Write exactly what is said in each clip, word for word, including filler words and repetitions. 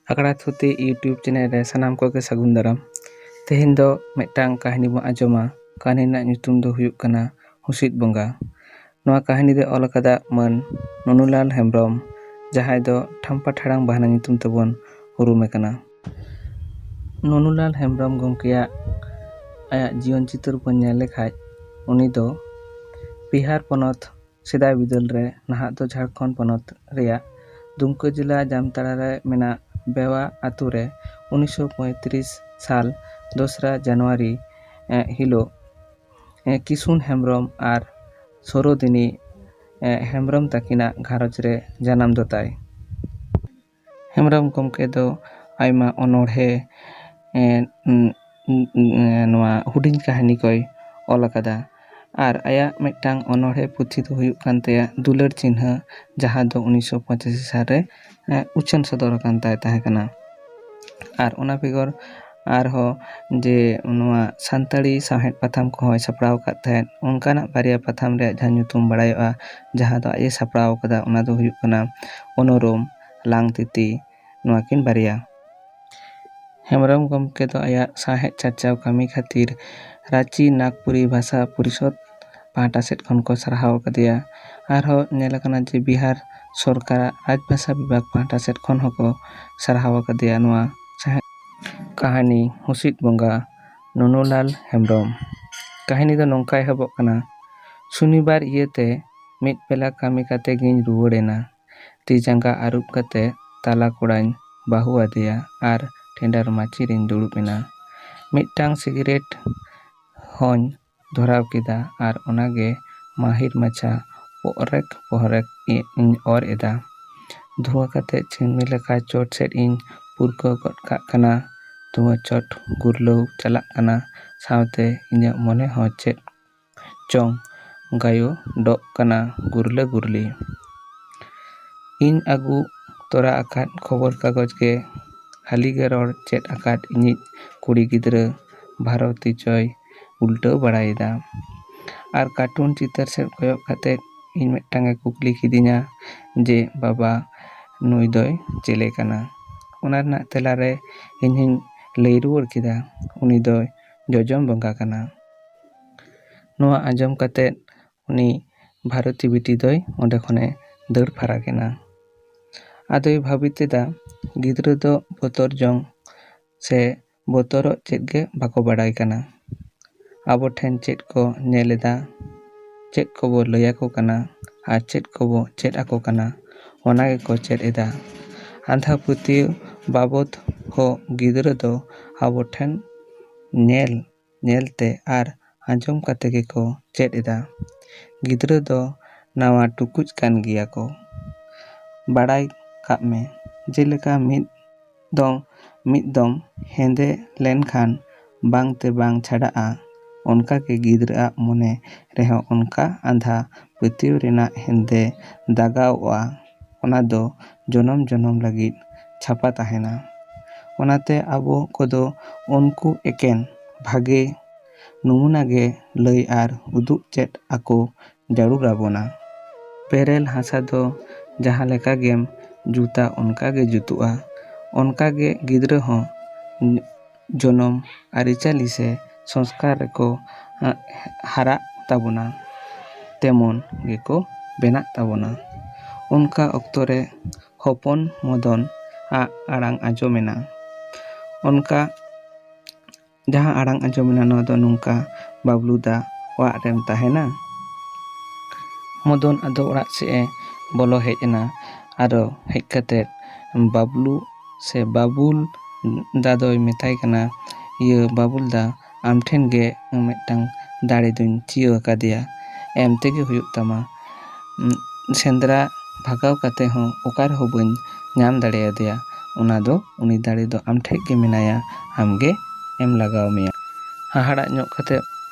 ᱟᱠᱷᱲᱟ ᱛᱷᱩᱛᱤ YouTube channel ᱨᱮ ᱥᱟᱱᱟᱢ ᱠᱚᱜᱮ ᱥᱟᱹᱜᱩᱱ ᱫᱟᱨᱟᱢ᱾ ᱛᱮᱦᱮᱧ ᱫᱚ ᱢᱤᱫᱴᱟᱝ ᱠᱟᱹᱦᱱᱤ ᱵᱚᱱ ᱟᱸᱡᱚᱢᱟ᱾ ᱠᱟᱹᱦᱱᱤ ᱨᱮᱱᱟᱜ ᱧᱩᱛᱩᱢ ᱫᱚ ᱦᱩᱭᱩᱜ ᱠᱟᱱᱟ ᱦᱩᱥᱤᱫ ᱵᱚᱸᱜᱟ᱾ ᱱᱚᱣᱟ ᱠᱟᱹᱦᱱᱤ ᱫᱚ ᱚᱞ ᱟᱠᱟᱫᱟ ᱢᱟᱹᱱ ᱱᱩᱱᱩᱞᱟᱞ ᱦᱮᱢᱵᱨᱚᱢ, ᱡᱟᱦᱟᱸᱭ ᱫᱚ ᱴᱷᱟᱢᱯᱟ ᱴᱷᱟᱲᱟᱝ ᱵᱟᱦᱱᱟ ᱧᱩᱛᱩᱢ ᱛᱮᱵᱚᱱ ᱩᱨᱩᱢᱮ ᱠᱟᱱᱟ᱾ ᱱᱩᱱᱩᱞᱟᱞ ᱦᱮᱢᱵᱨᱚᱢ ᱜᱚᱢᱠᱮᱭᱟᱜ ᱟᱭᱟᱜ ᱡᱤᱭᱚᱱ ᱪᱤᱛᱟᱹᱨ ᱵᱚᱱ ᱧᱮᱞ ᱞᱮᱠᱷᱟᱡ, ᱩᱱᱤ ᱫᱚ ᱵᱤᱦᱟᱨ ᱯᱚᱱᱚᱛ, ᱥᱮᱫᱟᱭ ᱵᱤᱫᱟᱹᱞ ᱨᱮ, ᱱᱟᱦᱟᱜ ᱫᱚ ᱡᱷᱟᱲᱠᱷᱚᱸᱰ ᱯᱚᱱᱚᱛ ᱨᱮᱭᱟᱜ ᱫᱩᱢᱠᱟᱹ ᱡᱮᱞᱟ ᱡᱟᱢᱛᱟᱲᱟ ᱨᱮ ᱢᱮᱱᱟᱜ ᱵᱮᱣᱟ ᱟᱛᱳ ᱨᱮ ᱩᱱᱤᱥᱥᱚ ᱯᱚᱸᱭᱛᱨᱤᱥ ᱥᱟᱞ ᱫᱚᱥᱨᱟ ᱡᱟᱱᱩᱣᱟᱨᱤ, ᱮ, ᱦᱤᱞᱳᱜ, ᱮ, ᱠᱤᱥᱩᱱ ᱦᱮᱢᱵᱨᱚᱢ ᱟᱨ ᱥᱚᱨᱳᱫᱤᱱᱤ, ᱮ, ᱦᱮᱢᱵᱨᱚᱢ ᱛᱟᱹᱠᱤᱱᱟᱜ ᱜᱷᱟᱨᱚᱸᱡᱽ ᱨᱮ ᱡᱟᱱᱟᱢ ᱫᱚ ᱛᱟᱭ᱾ ᱦᱮᱢᱵᱨᱚᱢ ᱜᱚᱢᱠᱮ ᱫᱚ ᱟᱭᱢᱟ ᱚᱱᱚᱬᱦᱮ, ᱮ, ᱩᱸ, ᱩᱸ, ᱩᱸ, ᱱᱚᱣᱟ ᱦᱩᱰᱤᱧ ᱠᱟᱹᱦᱱᱤ ᱠᱚᱭ ᱚᱞ ᱟᱠᱟᱫᱟ᱾ ᱟᱨ ᱟᱭᱟᱜ ᱢᱤᱫᱴᱟᱝ ᱚᱱᱚᱬᱦᱮ ᱯᱩᱛᱷᱤ ᱫᱚ ᱦᱩᱭᱩᱜ ᱠᱟᱱ ᱛᱟᱭᱟ ᱫᱩᱞᱟᱹᱲ ᱪᱤᱱᱦᱟᱹ, ᱡᱟᱦᱟᱸ ᱫᱚ ᱩᱱᱤᱥᱥᱚ ᱯᱚᱸᱪᱟᱥᱤ ᱥᱟᱞ ᱨᱮ, ᱮ, ᱩᱪᱷᱟᱹᱱ ᱥᱚᱫᱚᱨ ᱟᱠᱟᱱ ᱛᱟᱭ ᱛᱟᱦᱮᱸ ᱠᱟᱱᱟ᱾ ᱟᱨ ᱚᱱᱟ ᱵᱮᱜᱚᱨ ᱟᱨᱦᱚᱸ ᱡᱮ ᱱᱚᱣᱟ ᱥᱟᱱᱛᱟᱲᱤ ᱥᱟᱶᱦᱮᱫ ᱯᱟᱛᱷᱟᱢ ᱠᱚᱦᱚᱸᱭ ᱥᱟᱯᱲᱟᱣ ᱟᱠᱟᱫ ᱛᱟᱦᱮᱸᱫ, ᱚᱱᱠᱟᱱᱟᱜ ᱵᱟᱨᱭᱟ ᱯᱟᱛᱷᱟᱢ ᱨᱮᱭᱟᱜ ᱡᱟᱦᱟᱸ ᱧᱩᱛᱩᱢ ᱵᱟᱲᱟᱭᱚᱜᱼᱟ, ᱡᱟᱦᱟᱸ ᱫᱚ ᱟᱡ ᱮ ᱥᱟᱯᱲᱟᱣ ᱟᱠᱟᱫᱟ, ᱚᱱᱟ ᱫᱚ ᱦᱩᱭᱩᱜ ᱠᱟᱱᱟ ᱚᱱᱚᱨᱚᱢ, ᱞᱟᱝᱛᱤᱛᱤ, ᱱᱚᱣᱟ ᱠᱤᱱ ᱵᱟᱨᱭᱟ᱾ ᱦᱮᱢᱵᱨᱚᱢ ᱜᱚᱢᱠᱮ ᱫᱚ ᱟᱭᱟᱜ ᱥᱟᱶᱦᱮᱫ ᱪᱟᱨᱪᱟᱣ ᱠᱟᱹᱢᱤ ᱠᱷᱟᱹᱛᱤᱨ ᱨᱟᱸᱪᱤ ᱱᱟᱜᱽᱯᱩᱨᱤ ᱵᱷᱟᱥᱟ ᱯᱚᱨᱤᱥᱚᱫᱽ ᱯᱟᱦᱴᱟ ᱥᱮᱫ ᱠᱷᱚᱱ ᱠᱚ ᱥᱟᱨᱦᱟᱣ ᱟᱠᱟᱫᱮᱭᱟ᱾ ᱟᱨᱦᱚᱸ ᱧᱮᱞ ᱟᱠᱟᱱᱟ ᱡᱮ ᱵᱤᱦᱟᱨ ᱥᱚᱨᱠᱟᱨᱟᱜ ᱨᱟᱡᱽᱵᱷᱟᱥᱟ ᱵᱤᱵᱷᱟᱜᱽ ᱯᱟᱦᱴᱟ ᱥᱮᱫ ᱠᱷᱚᱱ ᱦᱚᱸᱠᱚ ᱥᱟᱨᱦᱟᱣ ᱟᱠᱟᱫᱮᱭᱟ ᱱᱚᱣᱟ ᱥᱟᱶᱦᱮᱫ ᱠᱟᱹᱦᱱᱤ ᱦᱩᱥᱤᱫ ᱵᱚᱸᱜᱟ ᱱᱩᱱᱩᱞᱟᱞ ᱦᱮᱢᱵᱨᱚᱢ᱾ ᱠᱟᱹᱦᱱᱤ ᱫᱚ ᱱᱚᱝᱠᱟ ᱮᱦᱚᱵᱚᱜ ᱠᱟᱱᱟ᱾ ᱥᱩᱱᱤᱵᱟᱨ ᱤᱭᱟᱹᱛᱮ ᱢᱤᱫ ᱵᱮᱞᱟ ᱠᱟᱹᱢᱤ ᱠᱟᱛᱮ ᱜᱤᱧ ᱨᱩᱣᱟᱹᱲ ᱮᱱᱟ᱾ ᱛᱤ ᱡᱟᱸᱜᱟ ᱟᱹᱨᱩᱵ ᱠᱟᱛᱮ ᱛᱟᱞᱟ ᱠᱚᱲᱟᱧ ᱵᱟᱹᱦᱩ ᱟᱫᱮᱭᱟ ᱟᱨ ᱴᱮᱸᱰᱟᱨ ᱢᱟᱹᱪᱤ ᱨᱤᱧ ᱫᱩᱲᱩᱵ ᱮᱱᱟ᱾ ᱢᱤᱫᱴᱟᱝ ᱥᱤᱜᱨᱮᱴ ᱦᱚᱧ ᱫᱷᱚᱨᱟᱣ ᱠᱮᱫᱟ ᱟᱨ ᱚᱱᱟᱜᱮ ᱢᱟᱹᱦᱤᱨ ᱢᱟᱪᱷᱟ ᱯᱚᱦᱨᱮᱠ ᱯᱚᱦᱨᱮᱠ ᱤᱧ ᱚᱨ ᱮᱫᱟ᱾ ᱫᱷᱩᱶᱟᱹ ᱠᱟᱛᱮ ᱪᱤᱢᱱᱤ ᱞᱮᱠᱟ ᱪᱚᱴ ᱥᱮᱫ ᱤᱧ ᱯᱩᱨᱠᱟᱹᱣ ᱜᱚᱫ ᱠᱟᱜ ᱠᱟᱱᱟ᱾ ᱫᱷᱩᱶᱟᱹ ᱪᱚᱴ ᱜᱩᱨᱞᱟᱹᱣ ᱪᱟᱞᱟᱜ ᱠᱟᱱᱟ, ᱥᱟᱶᱛᱮ ᱤᱧᱟᱹᱜ ᱢᱚᱱᱮ ᱦᱚᱸ ᱪᱮᱫ ᱪᱚᱝ ᱜᱟᱭᱚᱰᱚᱜ ᱠᱟᱱᱟ ᱜᱩᱨᱞᱟᱹ ᱜᱩᱨᱞᱤ᱾ ᱤᱧ ᱟᱹᱜᱩ ᱛᱚᱨᱟ ᱟᱠᱟᱫ ᱠᱷᱚᱵᱚᱨ ᱠᱟᱜᱚᱡᱽ ᱜᱮ ᱦᱟᱹᱞᱤᱜᱮ ᱨᱚᱲ ᱪᱮᱫ ᱟᱠᱟᱫ ᱤᱧᱤᱡ ᱠᱩᱲᱤ ᱜᱤᱫᱽᱨᱟᱹ ᱵᱷᱟᱨᱚᱛᱤ ᱪᱚᱭ ᱩᱞᱴᱟᱹᱣ ᱵᱟᱲᱟᱭᱮᱫᱟ᱾ ᱟᱨ ᱠᱟᱨᱴᱩᱱ ᱪᱤᱛᱟᱹᱨ ᱥᱮᱫ ᱠᱚᱭᱚᱜ ᱠᱟᱛᱮᱫ ᱤᱧ ᱢᱤᱫᱴᱟᱝ ᱮ ᱠᱩᱠᱞᱤ ᱠᱤᱫᱤᱧᱟ ᱡᱮ, "ᱵᱟᱵᱟ, ᱱᱩᱭ ᱫᱚᱭ ᱪᱮᱞᱮ ᱠᱟᱱᱟ?" ᱚᱱᱟ ᱨᱮᱱᱟᱜ ᱛᱮᱞᱟ ᱨᱮ ᱤᱧ ᱦᱚᱧ ᱞᱟᱹᱭ ᱨᱩᱣᱟᱹᱲ ᱠᱮᱫᱟ, "ᱩᱱᱤ ᱫᱚᱭ ᱡᱚᱡᱚᱢ ᱵᱚᱸᱜᱟ ᱠᱟᱱᱟ᱾" ᱱᱚᱣᱟ ᱟᱸᱡᱚᱢ ᱠᱟᱛᱮ ᱩᱱᱤ ᱵᱷᱟᱨᱚᱛᱤ ᱵᱤᱴᱤ ᱫᱚᱭ ᱚᱸᱰᱮ ᱠᱷᱚᱱᱮ ᱫᱟᱹᱲ ᱯᱷᱟᱨᱟᱠ ᱮᱱᱟ᱾ ᱟᱫᱚᱭ ᱵᱷᱟᱹᱵᱤᱛ ᱮᱫᱟ, ᱜᱤᱫᱽᱨᱟᱹ ᱫᱚ ᱵᱚᱛᱚᱨ ᱡᱚᱝ ᱥᱮ ᱵᱚᱛᱚᱨᱚᱜ ᱪᱮᱫ ᱜᱮ ᱵᱟᱠᱚ ᱵᱟᱲᱟᱭ ᱠᱟᱱᱟ᱾ ᱟᱵᱚ ᱴᱷᱮᱱ ᱪᱮᱫ ᱠᱚ ᱧᱮᱞ ᱮᱫᱟ, ᱪᱮᱫ ᱠᱚᱵᱚ ᱞᱟᱹᱭ ᱟᱠᱚ ᱠᱟᱱᱟ ᱟᱨ ᱪᱮᱫ ᱠᱚᱵᱚ ᱪᱮᱫ ᱟᱠᱚ ᱠᱟᱱᱟ, ᱚᱱᱟ ᱜᱮᱠᱚ ᱪᱮᱫ ᱮᱫᱟ᱾ ᱟᱸᱫᱷᱟ ᱯᱟᱹᱛᱭᱟᱹᱣ ᱵᱟᱵᱚᱫ ᱦᱚᱸ ᱜᱤᱫᱽᱨᱟᱹ ᱫᱚ ᱟᱵᱚ ᱴᱷᱮᱱ ᱧᱮᱞ ᱧᱮᱞᱛᱮ ᱟᱨ ᱟᱸᱡᱚᱢ ᱠᱟᱛᱮ ᱜᱮᱠᱚ ᱪᱮᱫ ᱮᱫᱟ᱾ ᱜᱤᱫᱽᱨᱟᱹ ᱫᱚ ᱱᱟᱣᱟ ᱴᱩᱠᱩᱡ ᱠᱟᱱ ᱜᱮᱭᱟ ᱠᱚ᱾ ᱵᱟᱲᱟᱭ ᱠᱟᱜ ᱢᱮ, ᱡᱮᱞᱮᱠᱟ ᱢᱤᱫ ᱫᱚᱢ ᱢᱤᱫ ᱫᱚᱢ ᱦᱮᱸᱫᱮ ᱞᱮᱱᱠᱷᱟᱱ ᱵᱟᱝ ᱛᱮ ᱵᱟᱝ ᱪᱷᱟᱰᱟᱜᱼᱟ, ᱚᱱᱠᱟᱜᱮ ᱜᱤᱫᱽᱨᱟᱹᱣᱟᱜ ᱢᱚᱱᱮ ᱨᱮᱦᱚᱸ ᱚᱱᱠᱟ ᱟᱸᱫᱷᱟ ᱯᱟᱹᱛᱭᱟᱹᱣ ᱨᱮᱱᱟᱜ ᱦᱮᱸᱫᱮ ᱫᱟᱜᱟᱣᱚᱜᱼᱟ, ᱚᱱᱟ ᱫᱚ ᱡᱚᱱᱚᱢ ᱡᱚᱱᱚᱢ ᱞᱟᱹᱜᱤᱫ ᱪᱷᱟᱯᱟ ᱛᱟᱦᱮᱱᱟ᱾ ᱚᱱᱟᱛᱮ ᱟᱵᱚ ᱠᱚᱫᱚ ᱩᱱᱠᱩ ᱮᱠᱮᱱ ᱵᱷᱟᱜᱮ ᱱᱩᱢᱩᱱᱟ ᱜᱮ ᱞᱟᱹᱭ ᱟᱨ ᱩᱫᱩᱜ ᱪᱮᱫ ᱟᱠᱚ ᱡᱟᱹᱨᱩᱲ ᱟᱵᱚᱱᱟ᱾ ᱵᱮᱨᱮᱞ ᱦᱟᱥᱟ ᱫᱚ ᱡᱟᱦᱟᱸ ᱞᱮᱠᱟ ᱜᱮᱢ ᱡᱩᱛᱟ, ᱚᱱᱠᱟ ᱜᱮ ᱡᱩᱛᱩᱜᱼᱟ᱾ ᱚᱱᱠᱟ ᱜᱮ ᱜᱤᱫᱽᱨᱟᱹ ᱦᱚᱸ ᱡᱚᱱᱚᱢ ᱟᱹᱨᱤᱪᱟᱹᱞᱤ ᱥᱮ ᱥᱚᱝᱥᱠᱟᱨ ᱨᱮᱠᱚ ᱦᱟᱨᱟᱜ ᱛᱟᱵᱚᱱᱟ, ᱛᱮᱢᱚᱱ ᱜᱮᱠᱚ ᱵᱮᱱᱟᱜ ᱛᱟᱵᱚᱱᱟ᱾ ᱚᱱᱠᱟ ᱚᱠᱛᱚ ᱨᱮ ᱦᱚᱯᱚᱱ ᱢᱚᱫᱚᱱ ᱟᱜ ᱟᱲᱟᱝ ᱟᱸᱡᱚᱢᱮᱱᱟ᱾ ᱚᱱᱠᱟ ᱡᱟᱦᱟᱸ ᱟᱲᱟᱝ ᱟᱸᱡᱚᱢᱮᱱᱟ, ᱱᱚᱣᱟ ᱫᱚ ᱱᱚᱝᱠᱟ, "ᱵᱟᱵᱞᱩ ᱫᱟ, ᱚᱲᱟᱜ ᱨᱮᱢ ᱛᱟᱦᱮᱱᱟ?" ᱢᱚᱫᱚᱱ ᱟᱫᱚ ᱚᱲᱟᱜ ᱥᱮᱫ ᱮ ᱵᱚᱞᱚ ᱦᱮᱡ ᱮᱱᱟ᱾ ᱟᱨᱚ ᱦᱮᱡ ᱠᱟᱛᱮ ᱵᱟᱵᱞᱩ ᱥᱮ ᱵᱟᱵᱩᱞ ᱫᱟ ᱫᱚᱭ ᱢᱮᱛᱟᱭ ᱠᱟᱱᱟ, "ᱤᱭᱟᱹ ᱵᱟᱵᱩᱞ ᱫᱟ, ᱟᱢ ᱴᱷᱮᱱ ᱜᱮ ᱢᱤᱫᱴᱟᱝ ᱫᱟᱲᱮ ᱫᱚᱧ ᱪᱤᱭᱟᱹᱣ ᱟᱠᱟᱫᱮᱭᱟ, ᱮᱢ ᱛᱮᱜᱮ ᱦᱩᱭᱩᱜ ᱛᱟᱢᱟ᱾ ᱩᱸ, ᱥᱮᱸᱫᱽᱨᱟ ᱵᱷᱟᱜᱟᱣ ᱠᱟᱛᱮ ᱦᱚᱸ ᱚᱠᱟ ᱨᱮᱦᱚᱸ ᱵᱟᱹᱧ ᱧᱟᱢ ᱫᱟᱲᱮᱭᱟᱫᱮᱭᱟ, ᱚᱱᱟ ᱫᱚ, ᱩᱱᱤ ᱫᱟᱲᱮ ᱫᱚ ᱟᱢ ᱴᱷᱮᱡ ᱜᱮ ᱢᱮᱱᱟᱭᱟ, ᱟᱢ ᱜᱮ ᱮᱢ ᱞᱟᱜᱟᱣ ᱢᱮᱭᱟ᱾" ᱦᱟᱦᱟᱲᱟᱜ ᱧᱚᱜ ᱠᱟᱛᱮ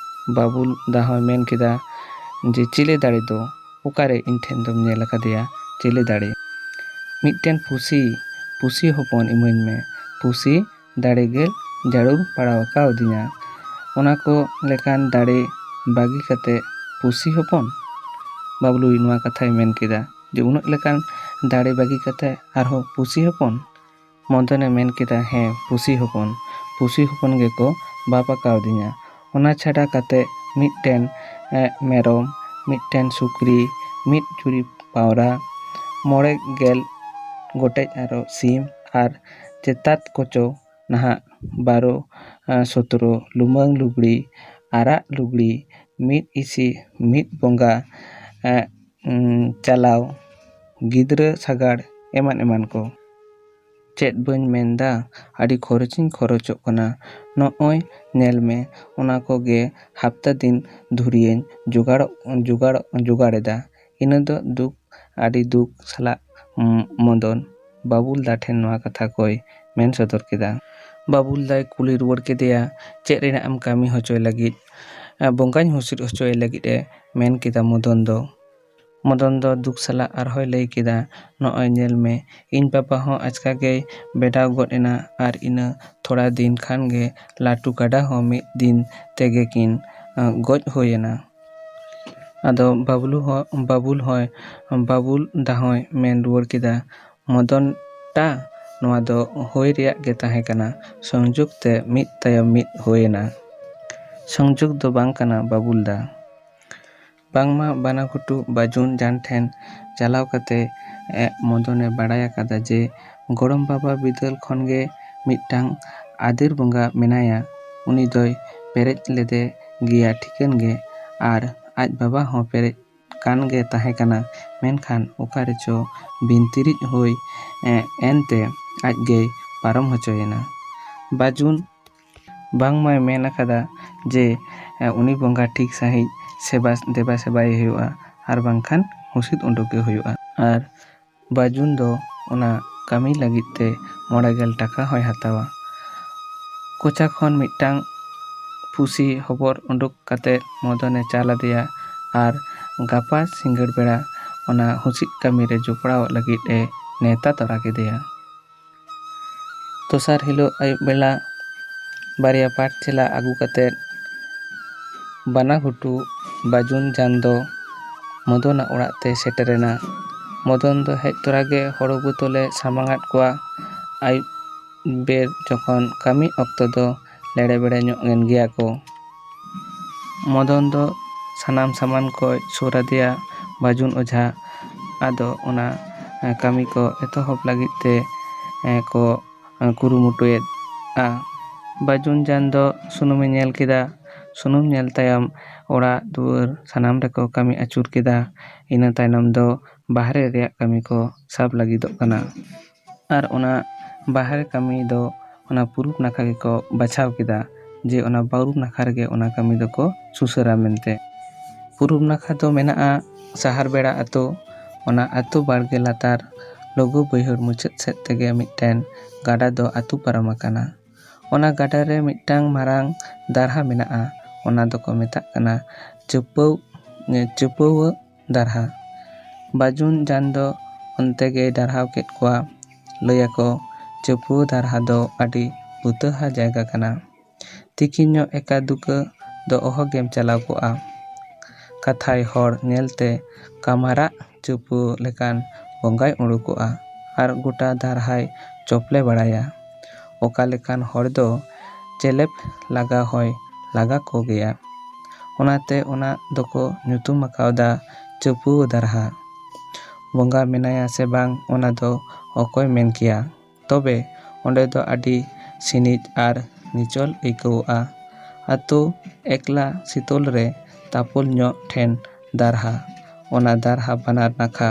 ᱵᱟᱵᱩᱞ ᱫᱟ ᱦᱚᱸᱭ ᱢᱮᱱ ᱠᱮᱫᱟ ᱡᱮ, "ᱪᱤᱞᱤ ᱫᱟᱲᱮ ᱫᱚ? ᱚᱠᱟᱨᱮ ᱤᱧ ᱴᱷᱮᱱ ᱫᱚᱢ ᱧᱮᱞ ᱟᱠᱟᱫᱮᱭᱟ ᱪᱤᱞᱤ ᱫᱟᱲᱮ?" "ᱢᱤᱫᱴᱮᱱ ᱯᱩᱥᱤ, ᱯᱩᱥᱤ ᱦᱚᱯᱚᱱ ᱤᱢᱟᱹᱧ ᱢᱮ, ᱯᱩᱥᱤ ᱫᱟᱲᱮ ᱜᱮ ᱡᱟᱹᱨᱩᱲ ᱯᱟᱲᱟᱣ ᱟᱠᱟᱣᱫᱤᱧᱟ᱾ ᱚᱱᱟ ᱠᱚ ᱞᱮᱠᱟᱱ ᱫᱟᱲᱮ ᱵᱟᱹᱜᱤ ᱠᱟᱛᱮ ᱯᱩᱥᱤ ᱦᱚᱯᱚᱱ?" ᱵᱟᱵᱞᱩᱭ ᱱᱚᱣᱟ ᱠᱟᱛᱷᱟᱭ ᱢᱮᱱ ᱠᱮᱫᱟ ᱡᱮ, "ᱩᱱᱟᱹᱜ ᱞᱮᱠᱟᱱ ᱫᱟᱲᱮ ᱵᱟᱹᱜᱤ ᱠᱟᱛᱮ ᱟᱨᱦᱚᱸ ᱯᱩᱥᱤ ᱦᱚᱯᱚᱱ?" ᱢᱚᱫᱚᱱᱮ ᱢᱮᱱ ᱠᱮᱫᱟ, "ᱦᱮᱸ, ᱯᱩᱥᱤ ᱦᱚᱯᱚᱱ, ᱯᱩᱥᱤ ᱦᱚᱯᱚᱱ ᱜᱮᱠᱚ ᱵᱟᱯ ᱟᱠᱟᱣᱫᱤᱧᱟ᱾ ᱚᱱᱟ ᱪᱷᱟᱰᱟ ᱠᱟᱛᱮ ᱢᱤᱫᱴᱮᱱ, ᱮ, ᱢᱮᱨᱚᱢ, ᱢᱤᱫᱴᱮᱱ ᱥᱩᱠᱨᱤ, ᱢᱤᱫ ᱡᱩᱨᱤ ᱯᱟᱣᱨᱟ, ᱢᱚᱬᱮ ᱜᱮᱞ ᱜᱚᱴᱮᱡ ᱟᱨᱚ ᱥᱤᱢ ᱟᱨ ᱪᱮᱛᱟᱛ ᱠᱚᱪᱚ ᱱᱟᱦᱟᱜ ᱵᱟᱨᱚ, ᱮ, ᱥᱚᱛᱨᱚ ᱞᱩᱢᱟᱹᱝ ᱞᱩᱜᱽᱲᱤ, ᱟᱨᱟᱜ ᱞᱩᱜᱽᱲᱤ, ᱢᱤᱫ ᱤᱥᱤ, ᱢᱤᱫ ᱵᱚᱸᱜᱟ, ᱮ, ᱩᱸ, ᱪᱟᱞᱟᱣ, ᱜᱤᱫᱽᱨᱟᱹ ᱥᱟᱜᱟᱲ, ᱮᱢᱟᱱ ᱮᱢᱟᱱ ᱠᱚ᱾ ᱪᱮᱫ ᱵᱟᱹᱧ ᱢᱮᱱᱫᱟ, ᱟᱹᱰᱤ ᱠᱷᱚᱨᱚᱪᱤᱧ ᱠᱷᱚᱨᱚᱪᱚᱜ ᱠᱟᱱᱟ᱾ ᱱᱚᱜᱼᱚᱭ ᱧᱮᱞ ᱢᱮ, ᱚᱱᱟ ᱠᱚᱜᱮ ᱦᱟᱯᱛᱟ ᱫᱤᱱ ᱫᱷᱩᱨᱤᱭᱟᱹᱧ ᱡᱚᱜᱟᱲᱚᱜ, ᱡᱚᱜᱟᱲ, ᱡᱚᱜᱟᱲ ᱮᱫᱟ᱾ ᱤᱱᱟᱹ ᱫᱚ ᱫᱩᱠ, ᱟᱹᱰᱤ ᱫᱩᱠ ᱥᱟᱞᱟᱜ, ᱩᱸ, ᱢᱚᱫᱚᱱ ᱵᱟᱵᱩᱞ ᱫᱟ ᱴᱷᱮᱱ ᱱᱚᱣᱟ ᱠᱟᱛᱷᱟ ᱠᱚᱭ ᱢᱮᱱ ᱥᱚᱫᱚᱨ ᱠᱮᱫᱟ᱾ ᱵᱟᱵᱩᱞ ᱫᱟᱭ ᱠᱩᱞᱤ ᱨᱩᱣᱟᱹᱲ ᱠᱮᱫᱮᱭᱟ, ᱪᱮᱫ ᱨᱮᱱᱟᱜ ᱮᱢ ᱠᱟᱹᱢᱤ ᱦᱚᱪᱚᱭ ᱞᱟᱹᱜᱤᱫ? ᱮ, ᱵᱚᱸᱜᱟᱧ ᱦᱩᱥᱤᱫ ᱦᱚᱪᱚᱭ ᱞᱟᱹᱜᱤᱫ ᱮ ᱢᱮᱱ ᱠᱮᱫᱟ ᱢᱚᱫᱚᱱ ᱫᱚ᱾ ᱢᱚᱫᱚᱱ ᱫᱚ ᱫᱩᱠ ᱥᱟᱞᱟᱜ ᱟᱨᱦᱚᱸᱭ ᱞᱟᱹᱭ ᱠᱮᱫᱟ, ᱱᱚᱜᱼᱚᱭ ᱧᱮᱞ ᱢᱮ, ᱤᱧ ᱵᱟᱵᱟ ᱦᱚᱸ ᱟᱪᱠᱟ ᱜᱮᱭ ᱵᱮᱰᱟᱣ ᱜᱚᱫ ᱮᱱᱟ ᱟᱨ ᱤᱱᱟᱹ ᱛᱷᱚᱲᱟ ᱫᱤᱱ ᱠᱷᱟᱱ ᱜᱮ ᱞᱟᱹᱴᱩ ᱠᱟᱰᱟ ᱦᱚᱸ ᱢᱤᱫ ᱫᱤᱱ ᱛᱮᱜᱮ ᱠᱤᱱ, ᱮ, ᱜᱚᱡ ᱦᱩᱭ ᱮᱱᱟ᱾ ᱟᱫᱚ ᱵᱟᱵᱞᱩ ᱦᱚᱸ, ᱵᱟᱵᱩᱞ ᱦᱚᱸᱭ, ᱵᱟᱵᱩᱞ ᱫᱟ ᱦᱚᱸᱭ ᱢᱮᱱ ᱨᱩᱣᱟᱹᱲ ᱠᱮᱫᱟ, ᱢᱚᱫᱚᱱ ᱴᱟ, ᱱᱚᱣᱟ ᱫᱚ ᱦᱩᱭ ᱨᱮᱭᱟᱜ ᱜᱮ ᱛᱟᱦᱮᱸ ᱠᱟᱱᱟ᱾ ᱥᱚᱝᱡᱳᱜᱽ ᱛᱮ ᱢᱤᱫ ᱛᱟᱭᱚᱢ ᱢᱤᱫ ᱦᱩᱭ ᱮᱱᱟ᱾ ᱥᱚᱝᱡᱳᱜᱽ ᱫᱚ ᱵᱟᱝ ᱠᱟᱱᱟ ᱵᱟᱵᱩᱞ ᱫᱟ᱾ ᱵᱟᱝᱢᱟ ᱵᱟᱱᱟᱜᱷᱩᱴᱩ ᱵᱟᱹᱡᱩᱱ ᱡᱟᱱ ᱴᱷᱮᱱ ᱪᱟᱞᱟᱣ ᱠᱟᱛᱮ, ᱮ, ᱢᱚᱫᱚᱱᱮ ᱵᱟᱲᱟᱭ ᱟᱠᱟᱫᱟ ᱡᱮ ᱜᱚᱲᱚᱢ ᱵᱟᱵᱟ ᱵᱤᱫᱟᱹᱞ ᱠᱷᱚᱱ ᱜᱮ ᱢᱤᱫᱴᱟᱝ ᱟᱫᱮᱨ ᱵᱚᱸᱜᱟ ᱢᱮᱱᱟᱭᱟ᱾ ᱩᱱᱤ ᱫᱚᱭ ᱯᱮᱨᱮᱡ ᱞᱮᱫᱮ ᱜᱮᱭᱟ ᱴᱷᱤᱠᱟᱹᱱ ᱜᱮ, ᱟᱨ ᱟᱡ ᱵᱟᱵᱟ ᱦᱚᱸ ᱯᱮᱨᱮᱡ ᱠᱟᱱ ᱜᱮ ᱛᱟᱦᱮᱸ ᱠᱟᱱᱟ, ᱢᱮᱱᱠᱷᱟᱱ ᱚᱠᱟ ᱨᱮᱪᱚ ᱵᱤᱱᱛᱤᱨᱤᱡ ᱦᱩᱭ, ᱮ, ᱮᱱᱛᱮ ᱟᱡ ᱜᱮᱭ ᱯᱟᱨᱚᱢ ᱦᱚᱪᱚᱭᱮᱱᱟ᱾ ᱵᱟᱹᱡᱩᱱ ᱵᱟᱝᱢᱟᱭ ᱢᱮᱱ ᱟᱠᱟᱫᱟ ᱡᱮ, ᱮ, ᱩᱱᱤ ᱵᱚᱸᱜᱟ ᱴᱷᱤᱠ ᱥᱟᱺᱦᱤᱡ ᱥᱮᱵᱟ, ᱫᱮᱵᱟ ᱥᱮᱵᱟᱭᱮ ᱦᱩᱭᱩᱜᱼᱟ, ᱟᱨ ᱵᱟᱝᱠᱷᱟᱱ ᱦᱩᱥᱤᱫ ᱩᱰᱩᱠᱮ ᱦᱩᱭᱩᱜᱼᱟ᱾ ᱟᱨ ᱵᱟᱹᱡᱩᱱ ᱫᱚ ᱚᱱᱟ ᱠᱟᱹᱢᱤ ᱞᱟᱹᱜᱤᱫ ᱛᱮ ᱢᱚᱬᱮ ᱜᱮᱞ ᱴᱟᱠᱟ ᱦᱚᱸᱭ ᱦᱟᱛᱟᱣᱟ᱾ ᱠᱚᱪᱟ ᱠᱷᱚᱱ ᱢᱤᱫᱴᱟᱝ ᱯᱩᱥᱤ ᱦᱚᱵᱚᱨ ᱩᱰᱩᱠ ᱠᱟᱛᱮ ᱢᱚᱫᱚᱱᱮ ᱪᱟᱞ ᱟᱫᱮᱭᱟ ᱟᱨ ᱜᱟᱯᱟ ᱥᱤᱸᱜᱟᱹᱲ ᱵᱮᱲᱟ ᱚᱱᱟ ᱦᱩᱥᱤᱫ ᱠᱟᱹᱢᱤ ᱨᱮ ᱡᱚᱯᱲᱟᱣᱚᱜ ᱞᱟᱹᱜᱤᱫ ᱮ ᱱᱮᱣᱛᱟ ᱛᱚᱨᱟ ᱠᱮᱫᱮᱭᱟ᱾ ᱫᱚᱥᱟᱨ ᱦᱤᱞᱳᱜ ᱟᱹᱭᱩᱵ ᱵᱮᱲᱟ ᱵᱟᱨᱭᱟ ᱯᱟᱴ ᱪᱮᱞᱟ ᱟᱹᱜᱩ ᱠᱟᱛᱮ ᱵᱟᱱᱟ ᱜᱷᱩᱴᱩ ᱵᱟᱹᱡᱩᱱ ᱡᱟᱱ ᱫᱚ ᱢᱚᱫᱚᱱᱟᱜ ᱚᱲᱟᱜ ᱛᱮ ᱥᱮᱴᱮᱨᱮᱱᱟ᱾ ᱢᱚᱫᱚᱱ ᱫᱚ ᱦᱮᱡ ᱛᱚᱨᱟ ᱜᱮ ᱦᱳᱲᱳ ᱵᱳᱛᱳᱞᱮ ᱥᱟᱢᱟᱝ ᱟᱫ ᱠᱚᱣᱟ᱾ ᱟᱹᱭᱩᱵ ᱵᱮᱨ ᱡᱚᱠᱷᱚᱱ ᱠᱟᱹᱢᱤ ᱚᱠᱛᱚ ᱫᱚ ᱞᱮᱲᱮ ᱵᱮᱲᱮ ᱧᱚᱜ ᱮᱱ ᱜᱮᱭᱟ ᱠᱚ᱾ ᱢᱚᱫᱚᱱ ᱫᱚ ᱥᱟᱱᱟᱢ ᱥᱟᱢᱟᱱ ᱠᱚᱭ ᱥᱩᱨ ᱟᱫᱮᱭᱟ ᱵᱟᱹᱡᱩᱱ ᱚᱡᱷᱟ᱾ ᱟᱫᱚ ᱚᱱᱟ ᱠᱟᱹᱢᱤ ᱠᱚ ᱮᱛᱚᱦᱚᱵ ᱞᱟᱹᱜᱤᱫ ᱛᱮ ᱠᱚ ᱠᱩᱨᱩᱢᱩᱴᱩᱭᱮᱫᱼᱟ᱾ ᱵᱟᱹᱡᱩᱱ ᱡᱟᱱ ᱫᱚ ᱥᱩᱱᱩᱢᱮ ᱧᱮᱞ ᱠᱮᱫᱟ᱾ ᱥᱩᱱᱩᱢ ᱧᱮᱞ ᱛᱟᱭᱚᱢ ᱚᱲᱟᱜ ᱫᱩᱣᱟᱹᱨ ᱥᱟᱱᱟᱢ ᱨᱮᱠᱚ ᱠᱟᱹᱢᱤ ᱟᱹᱪᱩᱨ ᱠᱮᱫᱟ᱾ ᱤᱱᱟᱹ ᱛᱟᱭᱱᱚᱢ ᱫᱚ ᱵᱟᱦᱨᱮ ᱨᱮᱭᱟᱜ ᱠᱟᱹᱢᱤ ᱠᱚ ᱥᱟᱵ ᱞᱟᱹᱜᱤᱫᱚᱜ ᱠᱟᱱᱟ᱾ ᱟᱨ ᱚᱱᱟ ᱵᱟᱦᱨᱮ ᱠᱟᱹᱢᱤ ᱫᱚ ᱚᱱᱟ ᱯᱩᱨᱩᱵ ᱱᱟᱠᱷᱟ ᱜᱮᱠᱚ ᱵᱟᱪᱷᱟᱣ ᱠᱮᱫᱟ, ᱡᱮ ᱚᱱᱟ ᱯᱩᱨᱩᱵ ᱱᱟᱠᱷᱟ ᱨᱮᱜᱮ ᱚᱱᱟ ᱠᱟᱹᱢᱤ ᱫᱚᱠᱚ ᱥᱩᱥᱟᱹᱨᱟ ᱢᱮᱱᱛᱮ᱾ ᱯᱩᱨᱩᱵ ᱱᱟᱠᱷᱟ ᱫᱚ ᱢᱮᱱᱟᱜᱼᱟ ᱥᱟᱦᱟᱨ ᱵᱮᱲᱟ ᱟᱛᱳ᱾ ᱚᱱᱟ ᱟᱛᱳ ᱵᱟᱲᱜᱮ ᱞᱟᱛᱟᱨ ᱞᱩᱜᱩ ᱵᱟᱹᱭᱦᱟᱹᱲ ᱢᱩᱪᱟᱹᱫ ᱥᱮᱫ ᱛᱮᱜᱮ ᱢᱤᱫᱴᱮᱱ ᱜᱟᱰᱟ ᱫᱚ ᱟᱹᱛᱩ ᱯᱟᱨᱚᱢ ᱟᱠᱟᱱᱟ᱾ ᱚᱱᱟ ᱜᱟᱰᱟ ᱨᱮ ᱢᱤᱫᱴᱟᱝ ᱢᱟᱨᱟᱝ ᱫᱟᱨᱦᱟ ᱢᱮᱱᱟᱜᱼᱟ᱾ ᱚᱱᱟ ᱫᱚᱠᱚ ᱢᱮᱛᱟᱜ ᱠᱟᱱᱟ ᱪᱟᱹᱯᱟᱹᱣ, ᱪᱟᱹᱯᱟᱹᱣᱟᱹ ᱫᱟᱨᱦᱟ᱾ ᱵᱟᱹᱡᱩᱱ ᱡᱟᱱ ᱫᱚ ᱚᱱᱛᱮ ᱜᱮᱭ ᱰᱟᱨᱦᱟᱣ ᱠᱮᱫ ᱠᱚᱣᱟ᱾ ᱞᱟᱹᱭ ᱟᱠᱚ, ᱪᱟᱹᱯᱟᱹᱣᱟᱹ ᱫᱟᱨᱦᱟ ᱫᱚ ᱟᱹᱰᱤ ᱵᱩᱛᱟᱹᱦᱟ ᱡᱟᱭᱜᱟ ᱠᱟᱱᱟ᱾ ᱛᱤᱠᱤᱱ ᱧᱚᱜ ᱮᱠᱟ ᱫᱩᱠᱟᱹ ᱫᱚ ᱚᱦᱚᱜᱮᱢ ᱪᱟᱞᱟᱣ ᱠᱚᱜᱼᱟ᱾ ᱠᱟᱛᱷᱟᱭ ᱦᱚᱲ ᱧᱮᱞᱛᱮ ᱠᱟᱢᱟᱨᱟᱜ ᱪᱟᱹᱯᱟᱹᱣᱟᱹ ᱞᱮᱠᱟᱱ ᱵᱚᱸᱜᱟᱭ ᱩᱰᱩᱠᱚᱜᱼᱟ ᱟᱨ ᱜᱚᱴᱟ ᱫᱟᱨᱦᱟᱭ ᱪᱚᱯᱞᱮ ᱵᱟᱲᱟᱭᱟ᱾ ᱚᱠᱟ ᱞᱮᱠᱟᱱ ᱦᱚᱲ ᱫᱚ ᱪᱮᱞᱮᱯ ᱞᱟᱜᱟ ᱦᱚᱸᱭ ᱞᱟᱜᱟ ᱠᱚᱜᱮᱭᱟ᱾ ᱚᱱᱟᱛᱮ ᱚᱱᱟ ᱫᱚᱠᱚ ᱧᱩᱛᱩᱢ ᱟᱠᱟᱣᱫᱟ ᱪᱟᱹᱯᱩᱣᱟᱹ ᱫᱟᱨᱦᱟ᱾ ᱵᱚᱸᱜᱟ ᱢᱮᱱᱟᱭᱟ ᱥᱮ ᱵᱟᱝ, ᱚᱱᱟ ᱫᱚ ᱚᱠᱚᱭ ᱢᱮᱱ ᱠᱮᱭᱟ? ᱛᱚᱵᱮ ᱚᱸᱰᱮ ᱫᱚ ᱟᱹᱰᱤ ᱥᱤᱱᱤᱡ ᱟᱨ ᱱᱤᱪᱚᱞ ᱟᱹᱭᱠᱟᱹᱣᱚᱜᱼᱟ᱾ ᱟᱛᱳ ᱮᱠᱞᱟ ᱥᱤᱛᱚᱞ ᱨᱮ ᱛᱟᱯᱚᱞ ᱧᱚᱜ ᱴᱷᱮᱱ ᱫᱟᱨᱦᱟ᱾ ᱚᱱᱟ ᱫᱟᱨᱦᱟ ᱵᱟᱱᱟᱨ ᱱᱟᱠᱷᱟ